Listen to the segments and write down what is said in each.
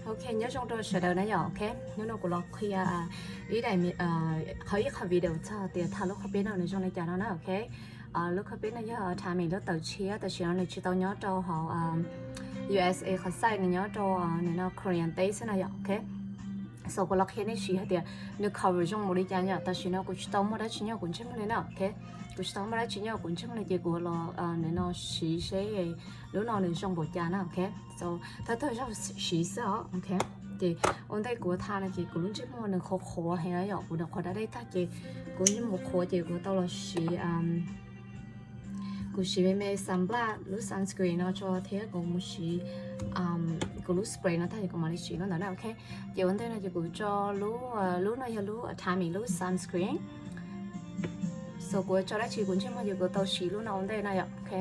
Ok, nyob zoo rau sawv daws na yom. Ok, hnub no kuv los qhia ib daim, qhov ib qho video txog tias tha lub khob peb no nws zoo li cas no na. Ok, lub khob peb no yog Tammy lub tawm tshiab, tam sim no nws tsis tau nyob rau hauv U S A qhov xaij, nws nyob rau nws no Korean teb xwb no yom. Ok, so kuv los qhia nej siv hais tias nws cover zoo npaum li cas yom. Tam sim no kuv tsis tau muaj dab tsi nyob kuv ntsej muag li na. Ok, kuv tsis tau muaj dab tsi nyob kuv ntsej muag li ces kuv los nws no siv seb lub no nws zoo npaum cas na. Ok, so thawj thawj zaug siv xwb os. Ok, ces ua ntej kuv tha no ces kuv lub ntsej muag nws qhuav qhuav heev na yom, kuv nws qhuav da dej tag ces kuv ntsej muag qhuav ces kuv tau los siv, kuv siv me me sunblock lub sunscreen no tso thiab kuv mus siv kuv lub spray no tag ces kuv mam li siv lub ntawd na. Ok, ces ua ntej no ces kuv tso lub, lub no yog lub Tammy lub sunscreen. So kuv tso dab tsi kuv ntsej muag ces kuv tau siv lub no ua ntej na yom. Ok,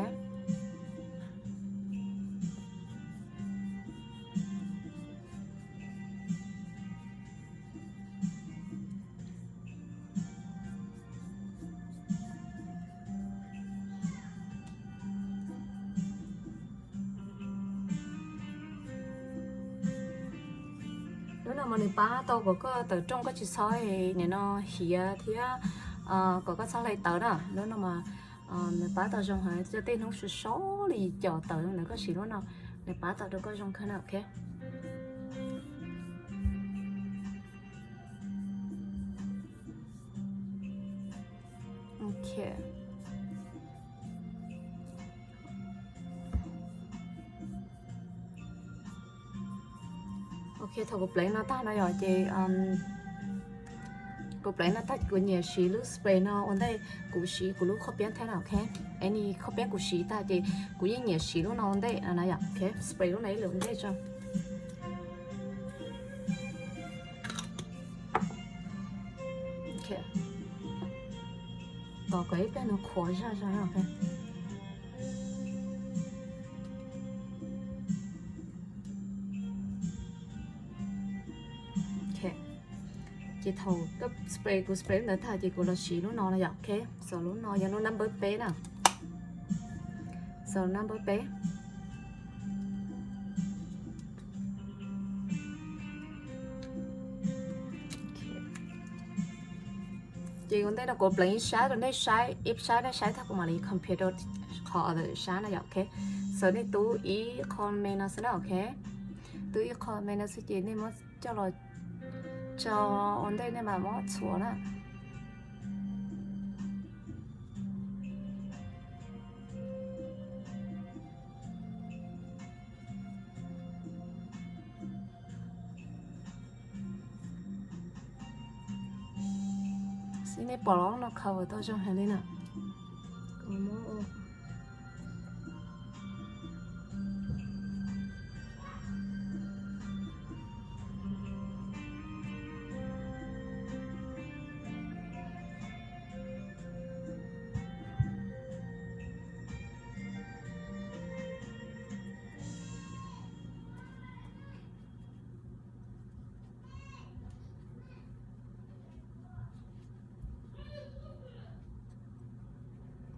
lub no mas nws pab tau kom koj tawm rooj koj tsis txhob nim no hiav thiab kom koj txhob hlais tawv na. Lub no mas nws pab tau zoo heev, coj tej hnub sov sov li caum tawv ntawd koj siv lub no, nws pab tau rau koj zoo kawg na. Ok, ok, ok, thaum kuv pleev no tag no yom ces kuv pleev no tag kuv nyiam siv lub spray no ua ntej kuv siv kuv lub khob piab thiab na. Ok, any khob piab kuv siv tag ces kuv yeej nyiam siv lub no ua ntej no yom. Ok, spray lub no ib lwm ua ntej tso. Ok, tos kom ib pliag nws qhuav zog zog. Ok, ces thaum koj spray, kuv spray lub ntawd tag ces kuv los siv lub no na yom. Ok, so lub no yog lub number peb na. So number peb. Ces ua ntej no kuv pleev ib sab rau nej saib, ib sab nej saib tag kuv mam li compare rau qhov other sab na yom. Ok, so nej tub ib qho me no xwb na. Ok, tub ib qho me no xwb ces nej muab coj los tso ua ntej nej mam muab txhuav na. Xwb nej pom los no cover tau zoo heev li na. Kuv muab ua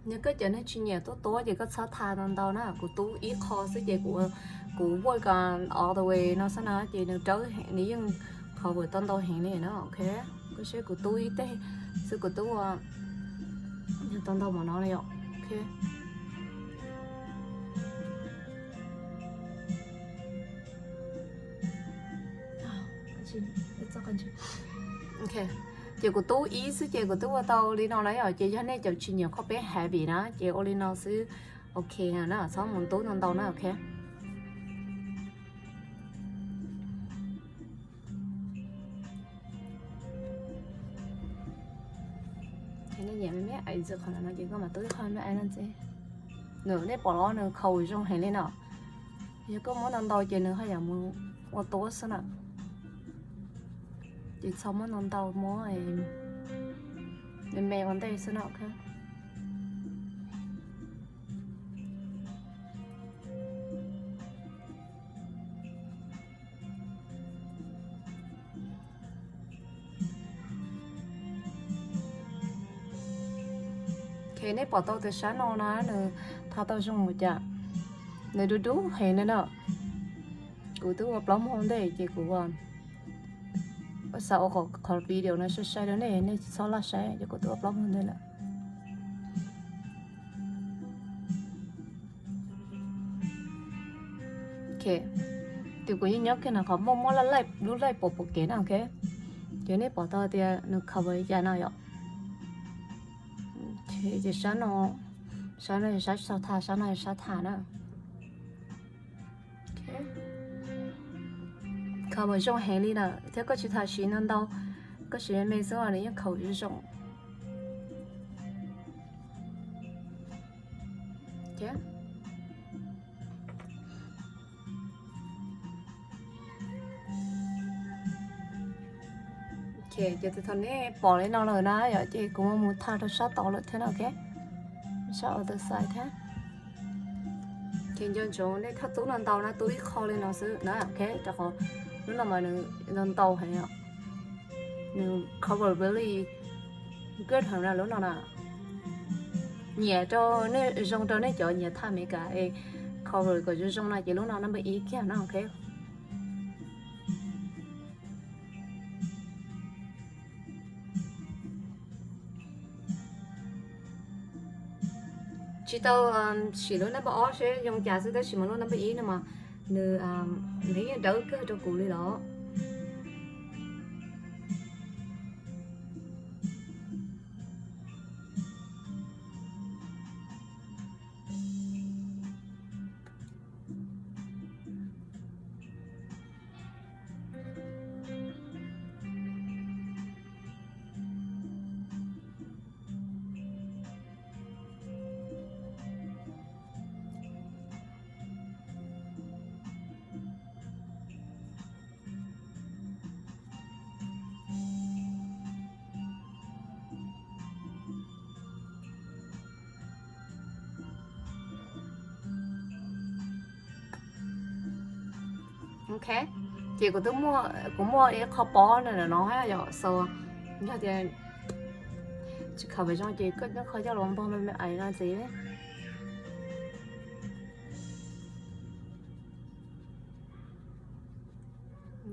Yog koj cov neeg tsis nyiam tuab tuab ces koj txhob tha ntau ntau na. Kuv tub ib qho xwb ces kuv, kuv work all the way no xwb na ces nws dawb heev, nws yeej cover tau ntau heev li na. Ok, koj saib kuv tub ib teg xwb kuv tub ua tau ntau npaum no li yom. Ok, ok, ces kuv tub ib xwb ces kuv tub ua tau li no na yom. Ces yog nej cov tsis nyiam khob peb heavy na ces ua li no xwb. Ok na, txhob mus tub ntau ntau na. Ok, nej nyiam me me ais ntxiv qhov no ces koj mam tub ib qho me ais no ntxiv. Nws, nej pom los nws cover zoo heev li no. Yog koj muab ntau ntau ces nws haj yam mus ua tuab xwb na. Ces txhob muab ntau ntau, muab me me ua ntej xwb na. Ok, ok, nej pom tau tias sab no na nws tha tau zoo ua cas, nws dub dub heev li na. Kuv twb ua plaub moos ntej ces kuv xav ua qhov video no sai sai rau nej, nej tsis txhob laj saib ces kuv twb ua plaub moos ntej lawm. Ces kuv yeej nyob kiag no qhov muaj muab lub laij pom pom kev na, ok. Ces nej pom tau tias nws cover li cas no yom. Ces sab no, sab no yog sab tsis tau tha, sab no yog sab tha na. Cover zoo heev li na, thiab koj tsis tha siv ntau ntau, koj siv me me xwb nws yeej cover zoo. Ces thaum nej pom li no lawm na yom, ces kuv mus tha rau sab tod lawm thiab na, ok. Sab other side thiab. Ces nco ntsoov nej thaum tub no ntau na, tub ib qho li no xwb na, ok, rau qhov lub no mas nws ntau ntau heev, nws cover really good heev na lub no na. Nyiam rau nej, zoo rau nej cov nyiam tha Meskas es cover kom zoo zoo no ces lub no number ib kiag na, ok. Tsis tau siv lub number ob seb zoo cas xwb, tab sis mas lub number ib no mas nws, nws yeej dawb kawg rau kuv li los. Ok, ces kuv twb muaj, kuv muaj ib qho pob ntawm no yom, so yog tias tsis cover zoo ces koj nyob qhov coj los npog me me ais no ntxiv.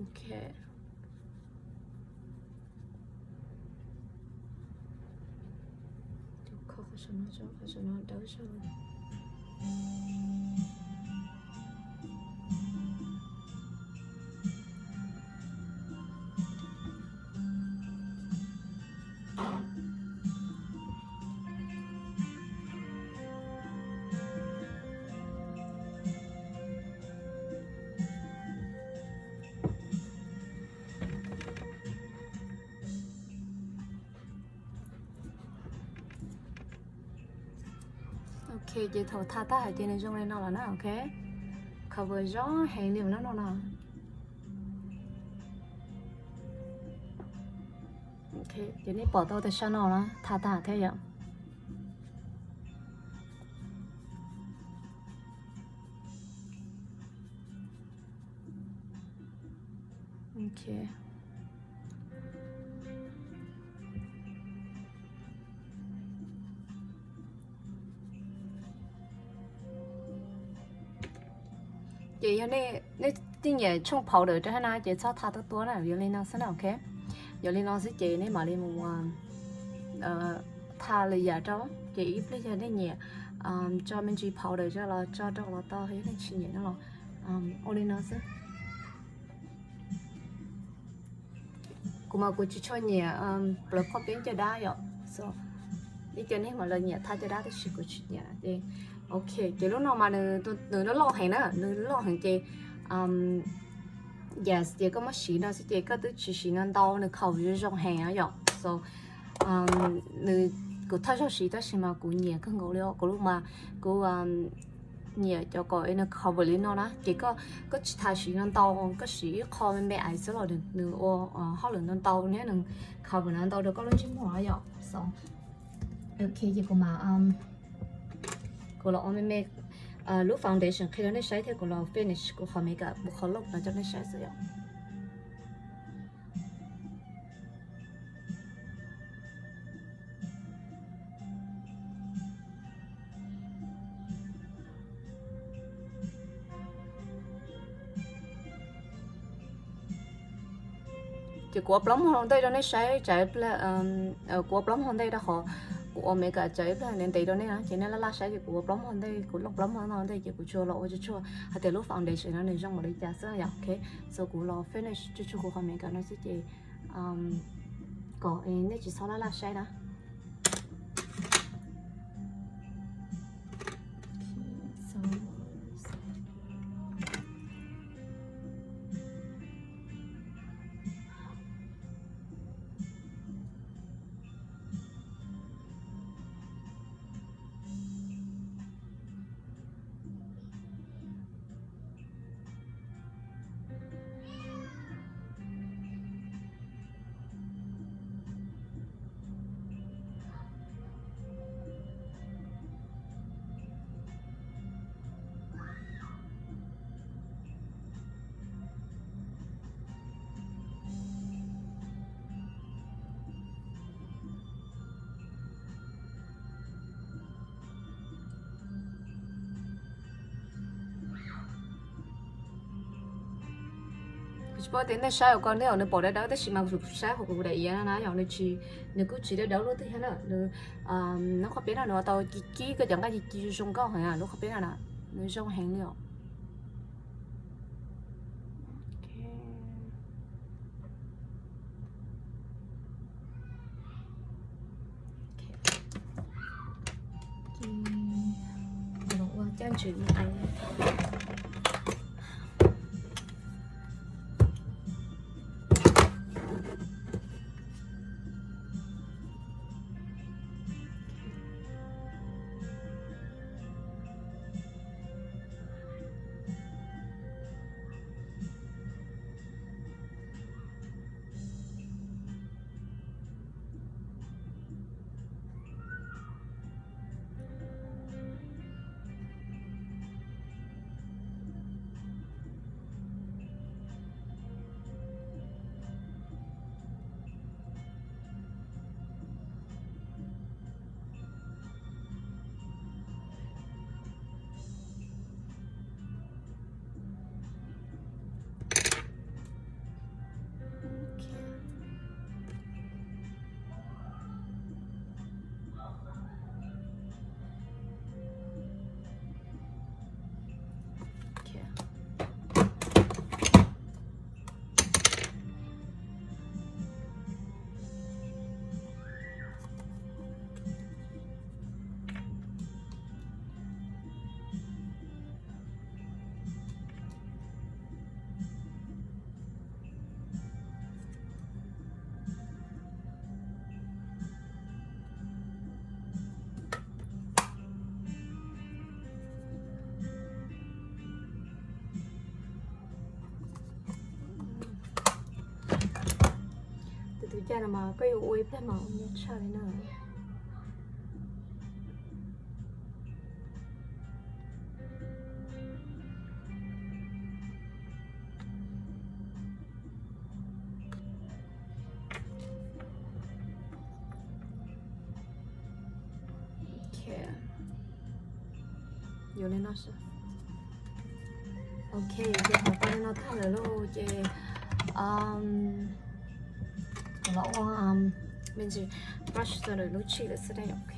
Ok. Tus kho qhov saum no tso, qhov saum no dawb zog. Ok, ces thaum tha tag hais tias nws zoo li no lawm na, ok. Cover zoo heev li no no na. Ok, ces nej pom tau tias sab no na tha tag thiab yom. Ok. Ces yog nej, nej tij nyiam tshooj powder rau hab na ces txhob tha tuab tuab na, yog li no xwb na, ok. Yog li no xwb ces nej mam li mus tha lwm yam rau, ces ib pliag yog nej nyiam tso me ntsis powder rau los tso rau los tau, yog nej tsis nyiam no los ua li no xwb. Kuv mas kuv tsis tshua nyiam plaws qhov peb caj dab yom, so ib co neeg mas lawv nyiam tha caj dab tab sis kuv tsis nyiam ces. Ok, ces lub no mas nws loj loj heev na, nws loj heev ces yes, ces koj muab siv no xwb ces koj twb tsis siv no ntau, nws cover zoo heev yom, so nws, kuv thawj zaug siv tab sis mas kuv nyiam kawg nkaus li os, kuv lub mas kuv nyiam cov kom nws cover li no na, ces koj tsis tas siv no ntau, koj siv ib qho me me ais xwb los nws ua hauj lwm ntau ntau thiab nws cover no ntau rau koj lub ntsej muag yom. So ok, ces kuv mam, kuv los ua me me lub foundation qhia rau nej saib thiab kuv los finish kuv qhov makeup, kuv qhov look no rau nej saib xwb yom. Ces kuv ua plaub muag ntej rau nej saib, tsam kuv ua plaub muag ntej rau qhov kuv ua makeup tsam ib pliag ntev ntev rau nej na, ces nej laj laj saib ces kuv ua plaub muag ntej, kuv looj plaub muag no ntej ces kuv tsuas los ua tsuag tsuag hais tias lub foundation no nws zoo npaum li cas xwb yom. Ok, so kuv los finish tsuag tsuag kuv qhov makeup no xwb ces kom nej tsis txhob laj laj saib na. Kuv tsis paub tias nej saib ua ko nej yog nws pom dawb dawb tab sis mas kuv saib hauv kuv daim iav na yog nws tsis, nws kuj tsis dawb dawb luaj twg thiab na. Nws, lub qhov peb no nws ua tau ci kib koj cov nqaij ci ci zoo nkauj heev, lub qhov peb no na nws zoo heev li os. Ua caj ntswg ib tus. Tus tus caj no mas koj yuav ua ib pliag mas ua nyob tshaj li na. Yuav li no xwb. Ok, ces qhov paj li no tag lawm lauj ces kuv los ua me ntsis brush rau lub tshij lawm xwb da yom. Ok.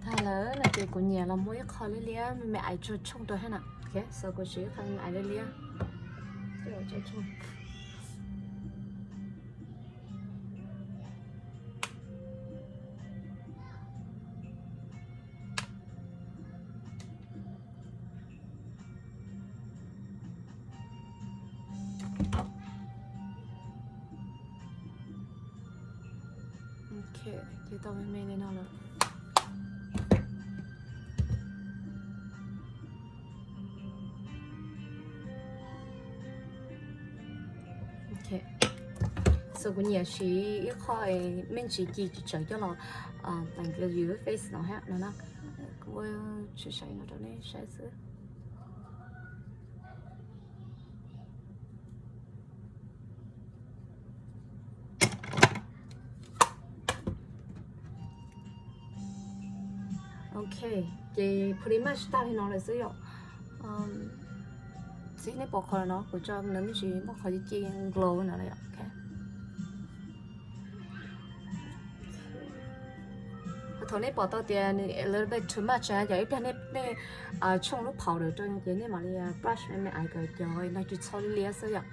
Tag lawm no ces kuv nyiam los muab ib qho liab liab me me aiv tsuag tshooj rau thiab na. Ok, so kuv siv ib qho me me aiv liab liab. Ces tau me me li no lawm. So kuv nyiam siv ib qho me ntsis ci tsis tsawv coj los teem yus face no thiab no na. Kuv tsis saib no rau nej saib xwb. Ok, ces pretty much tag li no lawm xwb yom. Txij nej pom qhov no kuv tso nws me ntsis muaj qhov ci ci glow no lawm yom. Thaum nej pom tau tias nws a little bit too much na, yog ib pliag nej tshooj lub powder rau ces nej mam li brush me me ais kom cov no tsis txhob liab xwb yom.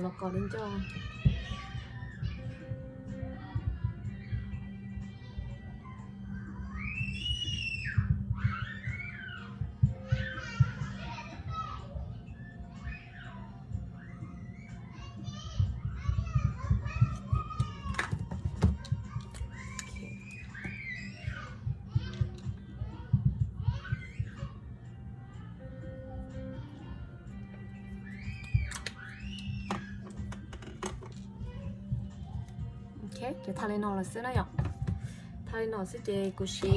Los kom li ncauj. Ok, ces tag li no lawm xwb na yom. Tag li no xwb ces kuv siv,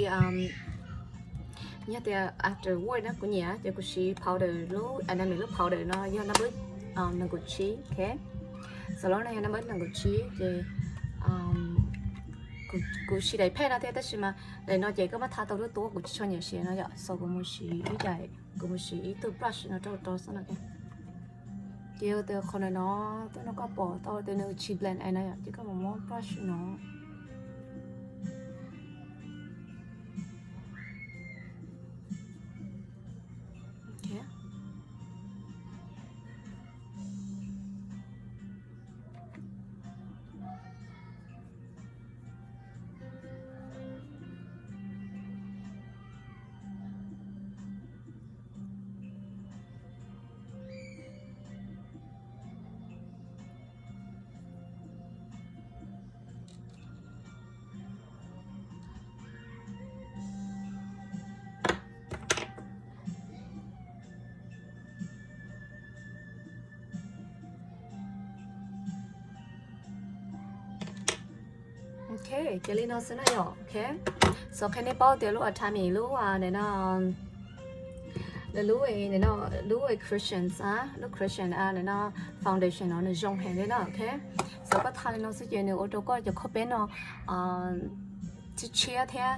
yog tias after work na kuv nyiam ces kuv siv powder lub Anami lub powder no yog number nees nkaum tsib, ok. Xav lub no yog number nees nkaum tsib ces kuv siv daim pheej no thiab tab sis mas daim no ces koj muab tha tau lub tuab kuv tsis tshua nyiam siv no yom, so kuv mus siv ib daim, kuv mus siv ib tug brush no rau rau xwb no. Ces yog tias qhov ntawm no, twb no koj pom tau tias nws tsis blend ais no yom, ces koj mus muab brush no. Ok, ces li no xwb na yom, ok. So qhia nej paub tias lub Atami lub, no, lub, no, lub cushion, lub cushion, no, foundation no nws zoo heev li na, ok. So koj tha li no xwb ces nws ua rau koj cov khaub peb no tshiab tshiab thiab,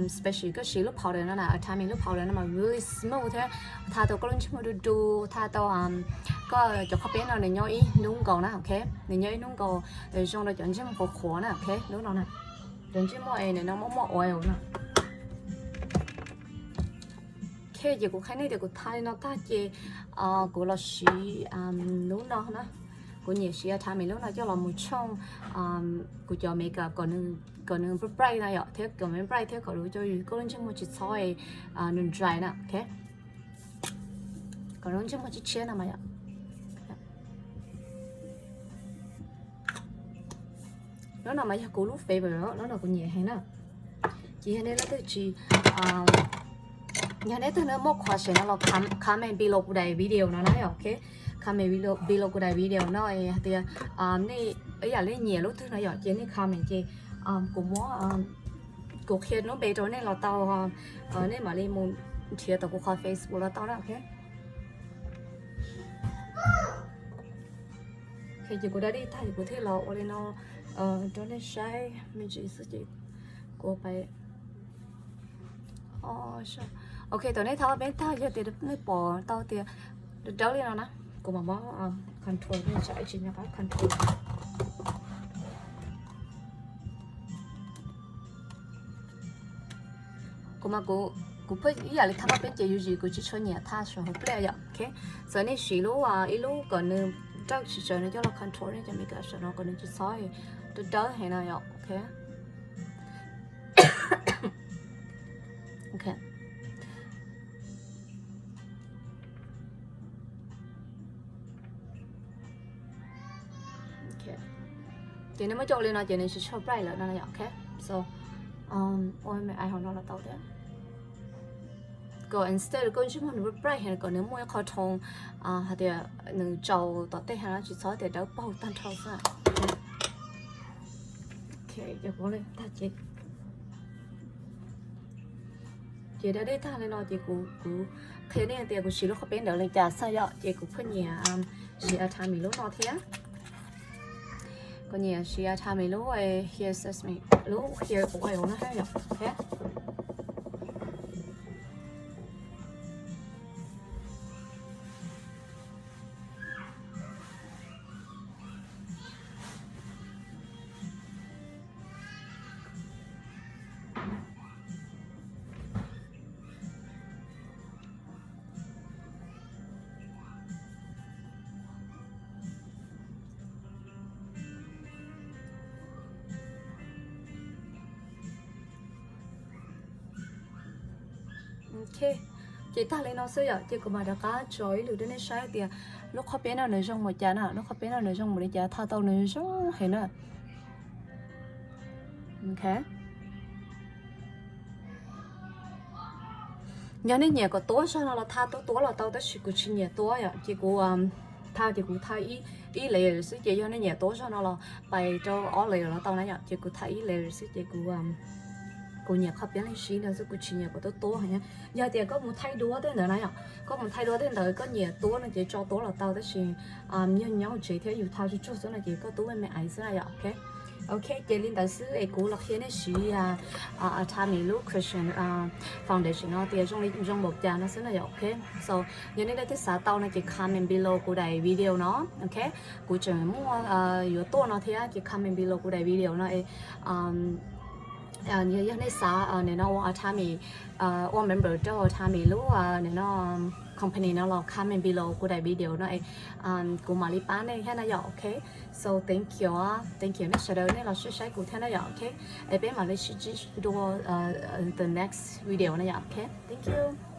especially koj siv lub powder no na, Atami lub powder no mas really smooth thiab tha tau koj lub ntsej muag du du, tha tau koj cov khaub peb no nws nyob ib hnub nkaus na, ok. Nws nyob ib hnub nkaus, zoo rau cov ntsej muag qhuav qhuav na, ok. Lub no na, cov ntsej muag es nws no muaj muaj oil na. Ok, ces kuv qhia nej tias kuv tha li no tag ces kuv los siv lub no na. Kuv nyiam siv Atami lub no coj los mus tshooj kuv cov makeup kom nws bright na yom, thiab kom nws bright thiab kom lub cov koj lub ntsej muag tsis txhob nws dry na, ok. Kom lub ntsej muag tshiab tshiab no mas yom. Lub no mas yog kuv lub favorite, lub no kuv nyiam heev na. Ces yog nej leej twg tsis, yog nej leej twg muaj question no los comment below kuv daim video no na, ok. Comment below kuv daim video no hais tias nej ib yam li nyiam lub twg no yom, ces nej comment ces kuv muab, kuv qhia lub npe rau nej los tau, nej mam li mus nrhiav tau kuv qhov Facebook los tau na, ok. Ces kuv da dej tag ces kuv thiaj los ua li no rau nej saib me ntsis xwb ces kuv pais. Ok, thaum nej tha peb tag yog tias nej pom tau tias dawb dawb li no na, kuv mam muab contour, nej tsam ib tsis nco qab contour. Kuv mas kuv, kuv pheej ib yam li tha peb ces yus zis kuv tsis tshua nyiam tha saum hauv plej yom, ok. Txawm nej siv lub, ib lub kom nws dawb tsis tsawg no coj los contour nej cov makeup saum no kom nws tsis txhob dawb dawb heev no yom, ok. Ok. Ces nej muab coj li no ces nws tsis tshua bright lawm no yom, ok. So ua me ais hauv no los tau thiab. Kom instead koj ntsej muag nws bright heev kom nws muaj ib qho thoo hais tias nws tsaus tom tej heev no tsis txhob tias dawb paug tag nrho xwb. Ok, cov kuv tag ces ces da dej tag li no ces kuv, kuv qhia nej tias kuv siv lub qhov peb ntawd li cas xwb yom, ces kuv pheej nyiam siv Ata Mim lub no thiab. Kuv nyiam siv Ata Mim lub Hair Sesame, lub Hair Oil no thiab yom. Ok, ces tag li no xwb yom, ces kuv mam rov qab tso ib lwm rau nej saib tias lub qhov peb no nws zoo npaum cas na, lub qhov peb no nws zoo npaum li cas, tha tau nws zoo heev na. Ok, yog nej nyiam kom tuab zog no los tha tuab tuab los tau, tab sis kuv tsis nyiam tuab yom, ces kuv tha ces kuv tha ib layer xwb, ces yog nej nyiam tuab zog no los pais rau ob layer los tau na yom, ces kuv tha ib layer xwb ces kuv, kuv nyiam qhov piab leej sib no xwb, kuv tsis nyiam kom tuab tuab heev. Yog tias koj mus thaij duab tej ntawd na yom, koj mus thaij duab tej ntawd koj nyiam tuab no ces tso tuab los tau, tab sis yog nyob hauv tsev thiab yus tha tsuag tsuag xwb no ces koj tub me me aiv xwb na yom, ok. Ok, ces li ntawd xwb es kuv los qhia nej siv Ata Mim lub cushion foundation no tias zoo li zoo npaum cas no xwb na yom, ok. So yog nej leej twg xav tau no ces comment below kuv daim video no, ok. Kuv tseem muaj yuav tuaj no thiab ces comment below kuv daim video no es yog nej xav nim no ua Ata Mim, ua member rau Ata Mim lub nim no company no los comment below kuv daim video no es kuv mam li pab nej thiab na yom, ok. So thank you, thank you nej sawv daws nej los saib saib kuv thiab na yom, ok. Es peb mam li sib ntsib dua the next video na yom, ok. Thank you.